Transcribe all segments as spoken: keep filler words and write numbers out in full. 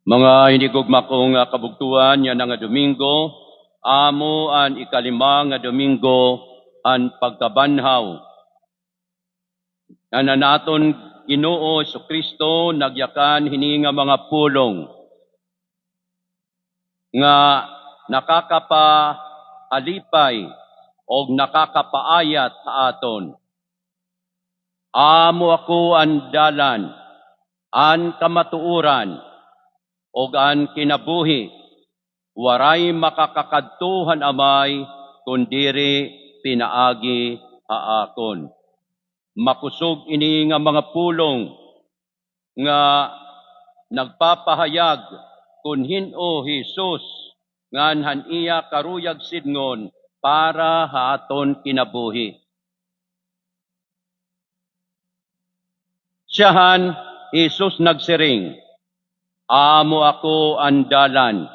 Mga hinigugma ko nga kabugtoan, yana nga Domingo, amo an ikalima nga Domingo han pagkabanhaw. An aton Ginoo Jesucristo nagyakan hini nga mga pulong nga nakakapaalipay o nakakapaayat ha aton. Amo ako an dalan, an kamatuoran, ug an kinabuhi. Waray makakakadto han Amay kon diri pinaagi ha akon. Makusog ini nga mga pulong nga nagpapahayag kon hin-o hi Jesus ngan han iya karuyag sidngon para ha aton kinabuhi. Siyahan, Jesus nagsiring, "Amo ako an dalan."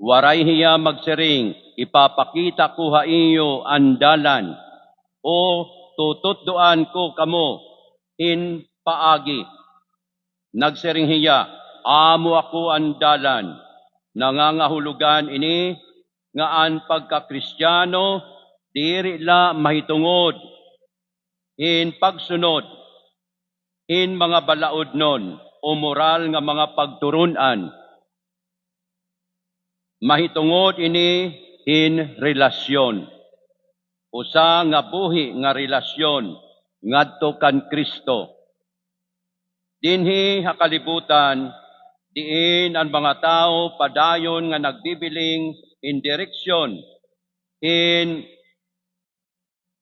Waray hiya magsiring, "Ipapakita ko ha iyo an dalan," o "Tututdoan ko kamo hin paagi." Nagsiring hiya, "Amo ako an dalan." Nangangahulogan ini nga an pagka-Kristiyano diri la mahitungod hin pagsunod hin mga balaodnon o moral nga mga pagturun-an. Mahitungod ini hin relasyon, usa nga buhi nga relasyon ngadto kan Cristo. Dinhi ha kalibutan, diin an mga tawo padayon nga nagbibiling hin direksyon, hin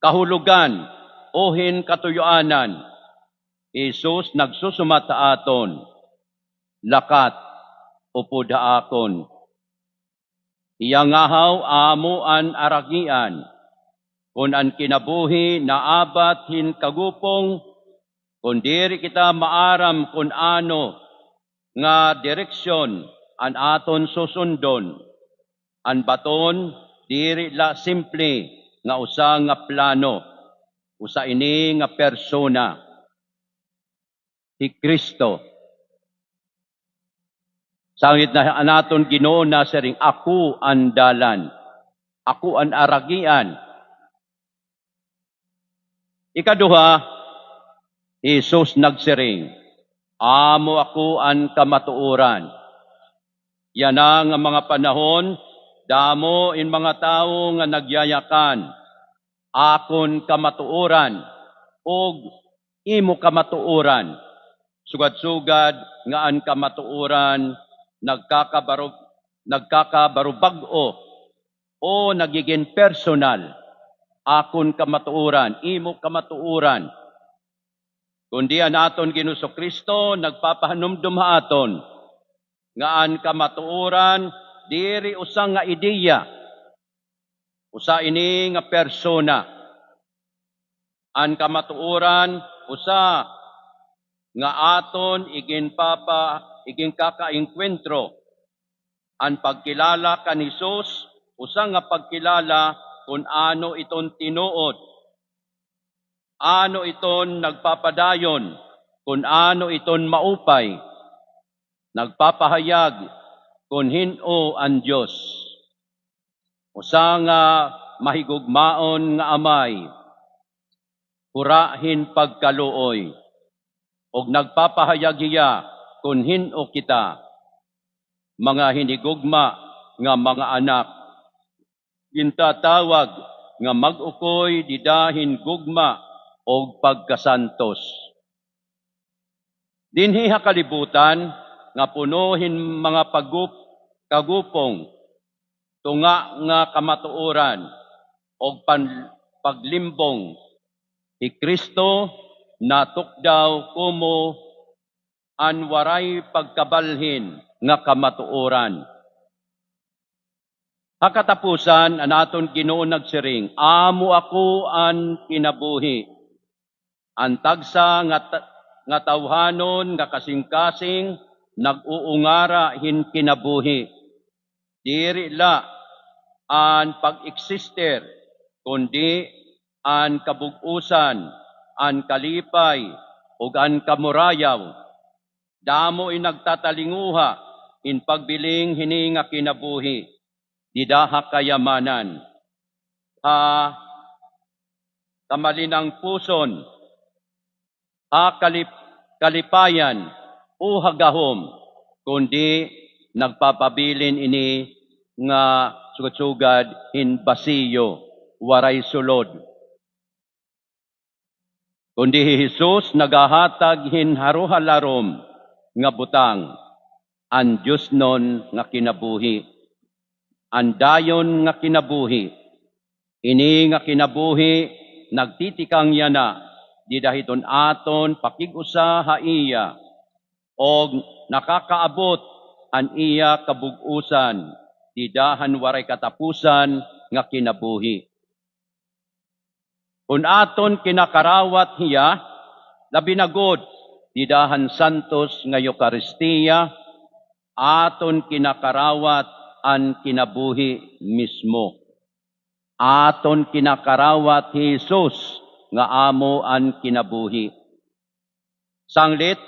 kahulogan o hin katuyoanan, Jesus nagsusumat ha aton, "Lakat upod ha akon." Iya ngahaw amo an aragian. Kon an kinabuhi naabat hin kagupong, kon diri kita maaram kon ano nga direksyon an aton susundon, an baton diri la simple nga usa nga plano, usa ini nga persona, hi Cristo. Sanglit na an aton Ginoo nasiring, "Ako an dalan, ako an aragian." Ikaduha, Jesus nagsiring, "Amo ako an kamatuoran." Yana nga mga panahon, damo in mga tawo nga nagyayakan, "Akon kamatuoran," ug "Imo kamatuoran." Sugad-sugad nga an kamatuoran nagkakabaru-, nagkakabarubag-o o nagigin personal. "Akon kamatuoran, imo kamatuoran." Kundi an aton Ginoong Jesucristo nagpapahanumdom ha aton nga an kamatuoran diri usa nga ideya, usa ini nga persona. An kamatuoran usa nga aton iginpapa-, iginkakaengkwentro. An pagkilala kan Jesus, usa nga pagkilala kon ano iton tinuod, ano iton nagpapadayon, kon ano iton maupay, nagpapahayag kon hin-o an Dios. Usa nga mahigugmaon nga Amay, hura hin pagkaluoy, ug nagpapahayag hiya kon hin-o kita, mga hinigugma nga mga anak, gintatawag nga mag-ukoy dida hin gugma ug pagkasantos. Dinhi ha kalibutan nga puno hin mga pagup-, kagupong, tunga nga kamatuoran, ug pan-, paglimbong, hi Cristo natukdaw komo an waray pagkabalhin nga kamatuoran. Ha katapusan, an aton Ginoo nagsiring, "Amo ako an kinabuhi." An tagsa nga ta-, nga tawhanon nga kasingkasing nag-uungara hin kinabuhi. Diri la an pag-eksister, kundi an kabug-osan, an kalipay, ug an kamurayaw. Damo in nagtatalinguha in pagbiling hini nga kinabuhi dida ha kayamanan, ha kamalinangpuson, ha kalip-, kalipayan o ha gahom, kundi nagpapabilin ini nga sugad-sugad hin basiyo, waray sulod. Kundi hi Jesus nagahatag hin harohalarom nga butang, an diosnon nga kinabuhi, an dayon nga kinabuhi. Ini nga kinabuhi nagtitikang yana dida hiton aton pakig-usa ha iya, og nakakaabot an iya kabug-osan dida han waray katapusan nga kinabuhi. Kon aton kinakarawat hiya, labi na gud dida han santos nga Eukaristia, aton kinakarawat an kinabuhi mismo. Aton kinakarawat hi Jesus nga amo an kinabuhi. Sanglit,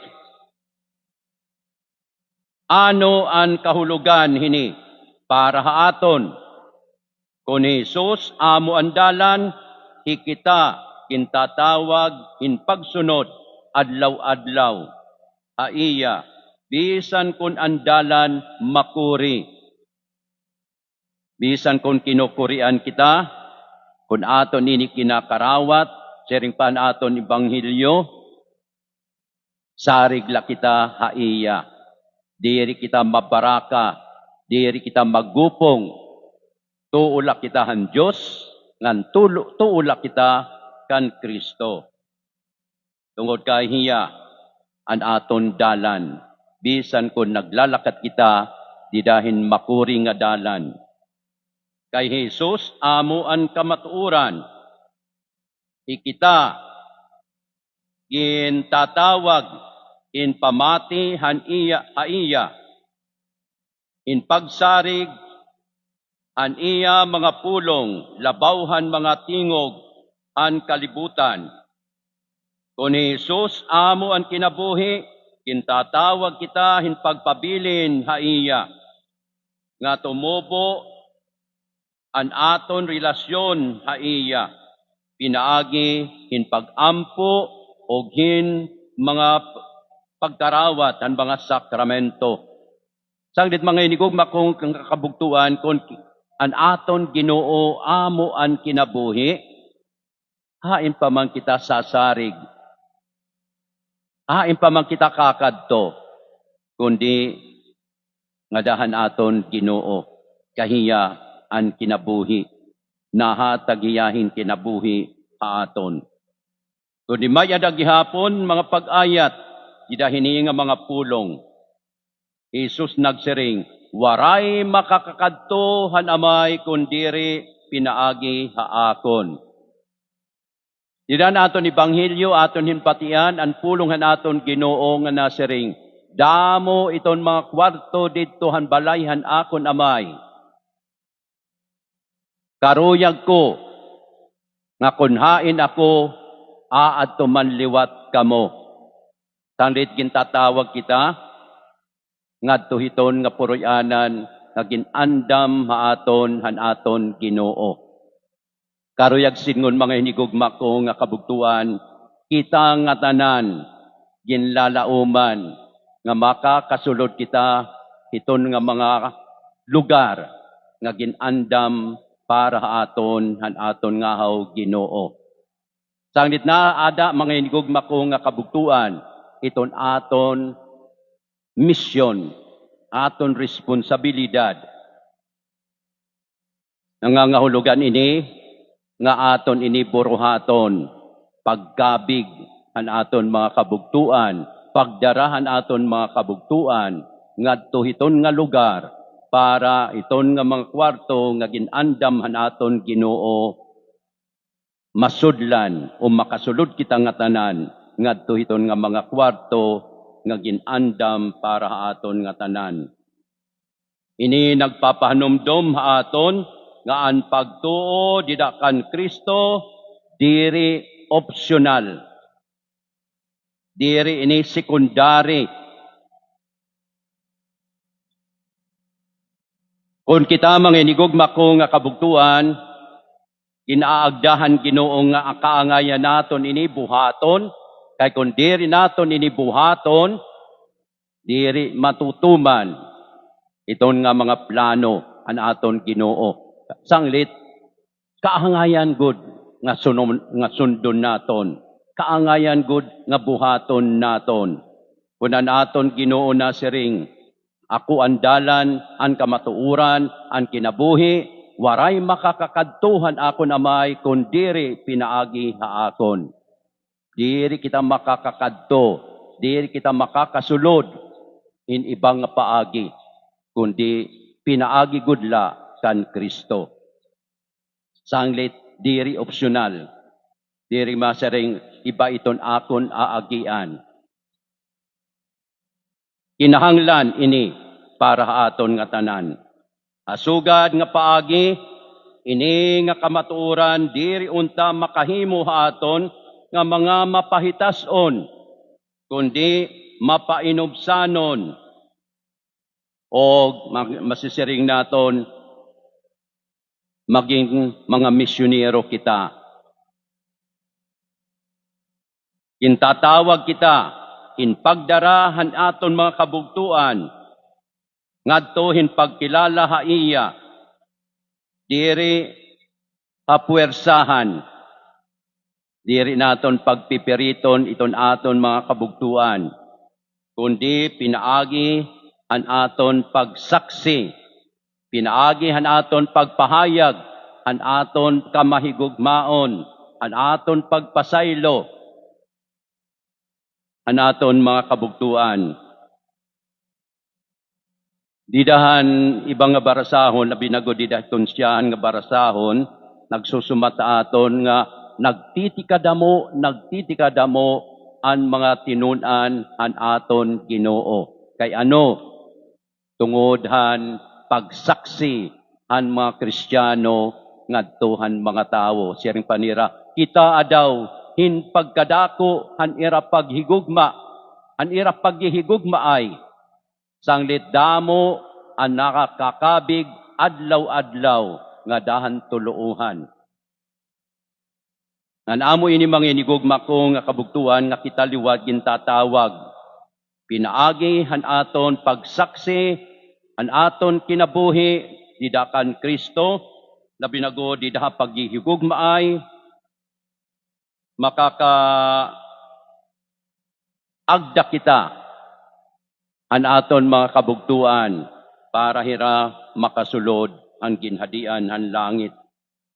ano an kahulogan hini para ha aton? Kon hi Jesus amo an dalan, hi kita gintatawag hin pagsunod adlaw-adlaw ha iya, bisan kon an dalan makuri. Bisan kon kinukurian kita, kon aton ini kinakarawat, siring pa an aton ebanghelyo, sarig la kita ha iya. Diri kita mabaraka, diri kita maggupong. Tuo la kita han Dios, ngan tulo-, tuo la kita kan Cristo. Tungod kay hiya an aton dalan, bisan kon naglalakat kita dida hin makuri nga dalan. Kay hi Jesus amo an kamatuoran. Hi kita gintatawag hin pamati han iya, ha iya, hin pagsarig han iya mga pulong labaw han mga tingog han kalibutan. Kon hi Jesus amo an kinabuhi, gintatawag kita hin pagpabilin ha iya, nga tumubo an aton relasyon ha iya, pinaagi hin pag-ampo ug hin mga pagkarawat han mga sakramento. Sanglit, mga hinigugma ko nga kabugtoan, kon an aton Ginoo amo an kinabuhi, hain pa man kita sasarig, hain pa man kita kakadto, kundi ngada han aton Ginoo, kay hiya an kinabuhi, nahatag hiya hin kinabuhi ha aton. Kundi may-ada gihapon mga pag-ayat dida hini nga mga pulong. Jesus nagsiring, "Waray makakakadto han Amay kon diri pinaagi ha akon." Dida han aton ebanghelyo, aton hinbatian an pulong han aton Ginoo nga nasiring, "Damo iton mga kuwarto didto han balay han akon Amay. Karuyag ko nga kon hain ako, aadto man liwat kamo." Sanglit gintatawag kita ngadto hiton nga puroy-anan nga gin-andam ha aton han aton Ginoo. Karuyag sidngon, mga hinigugma ko nga kabugtoan, kita ngatanan ginlalauman nga makakasulod kita hiton nga mga lugar nga gin-andam para ha aton han aton ngahaw Ginoo. Sanglit na ada, mga hinigugma ko nga kabugtoan, iton aton misyon, aton responsabilidad. Nangangahulogan ini nga aton ini buruhaton, pagkabig han aton mga kabugtoan, pagdara han aton mga kabugtoan ngadto hiton nga lugar para iton nga mga kuwarto nga gin-andam han aton Ginoo masudlan o makasulod kita ngatanan ngadto hiton nga mga kuwarto nga gin-andam para ha aton ngatanan. Ini nagpapahanumdom ha aton nga an pagtuo dida kan Cristo diri optional. Diri ini secondary. Kon kita, mga hinigugma ko nga kabugtoan, gin-aagda han Ginoo nga kaangayan naton ini buhaton, kay kon diri naton ini buhaton, diri matutuman iton nga mga plano han aton Ginoo. Sanglit, kaangayan gud nga sunon-, nga sundon naton. Kaangayan gud nga buhaton naton. Kun an aton Ginoo nasiring, "Ako an dalan, an kamatuoran, an kinabuhi, waray makakakadto han akon Amay kon diri pinaagi ha akon." Diri kita makakakadto, diri kita makakasulod hin iba nga paagi, kundi pinaagi gud la kan Cristo. Sanglit diri opsyonal, diri masiring iba iton akon aagian. Kinahanglan ini para ha aton ngatanan. Ha sugad nga paagi, ini nga kamatuoran diri unta makahimo ha aton nga mga mapahitas-on, kundi mapainubsanon, o ma-, masisiring naton, maging mga misyonero kita. Gintatawag kita hin pagdara han aton mga kabugtoan ngadto hin pagkilala ha iya. Diri ha puwersahan. Diri naton pagpipiriton iton aton mga kabugtoan, kundi pinaagi han aton pagsaksi, pinaagi han aton pagpahayag, han aton kamahigugmaon, han aton pagpasaylo han aton mga kabugtoan. Dida han iba nga barasahon, labi na gud dida hiton syahan nga barasahon, nagsusumat ha aton nga nagtitikadamo, nagtitikadamo an mga tinun-an han aton Ginoo. Kay ano? Tungod han pagsaksi han mga Kristiyano ngadto han mga tawo. Siring pa nira, kitaa daw hin pagkadako han ira paghigugma, han ira paghihigugmaay. Sanglit damo an nakakakabig adlaw-adlaw ngada han tuloohan. Ngan amo ini, mga hinigugma ko nga kabugtoan, nga kita liwat gintatawag. Pinaagi han aton pagsaksi, han aton kinabuhi dida kan Cristo, labi na gud dida ha paghihigugmaay, makakaagda kita han aton mga kabugtoan para hira makasulod han ginhadian han langit.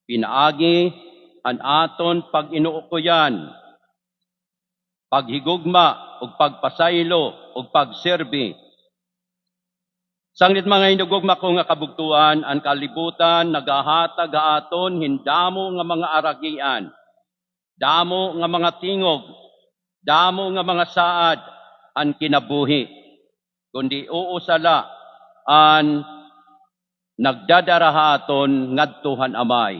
Pinaagi han aton pag-inuukoyan, paghigugma, ug pagpasaylo, ug pagserbi. Sanglit, mga hinigugma ko nga kabugtoan, an kalibutan nagahatag ha aton hin damo nga mga aragian, damo nga mga tingog, damo nga mga saad an kinabuhi. Kundi usa la an nagdadara ha aton ngadto han Amay.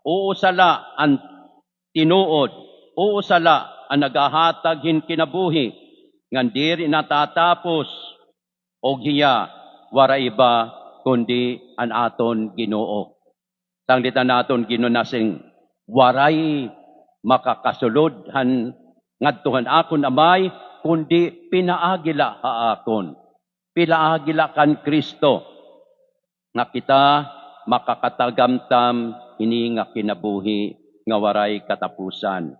Usa la an tinuod, usa la an nagahatag hin kinabuhi ngan diri natatapos, ug hiya waray iba kundi an aton Ginoo. Sanglit an aton Ginoo nasiring, waray makakasulod han ngadto han akon Amay, kundi pinaagi la ha akon. Pinaagi la kan Cristo nga kita makakatagamtam hini nga kinabuhi nga waray katapusan.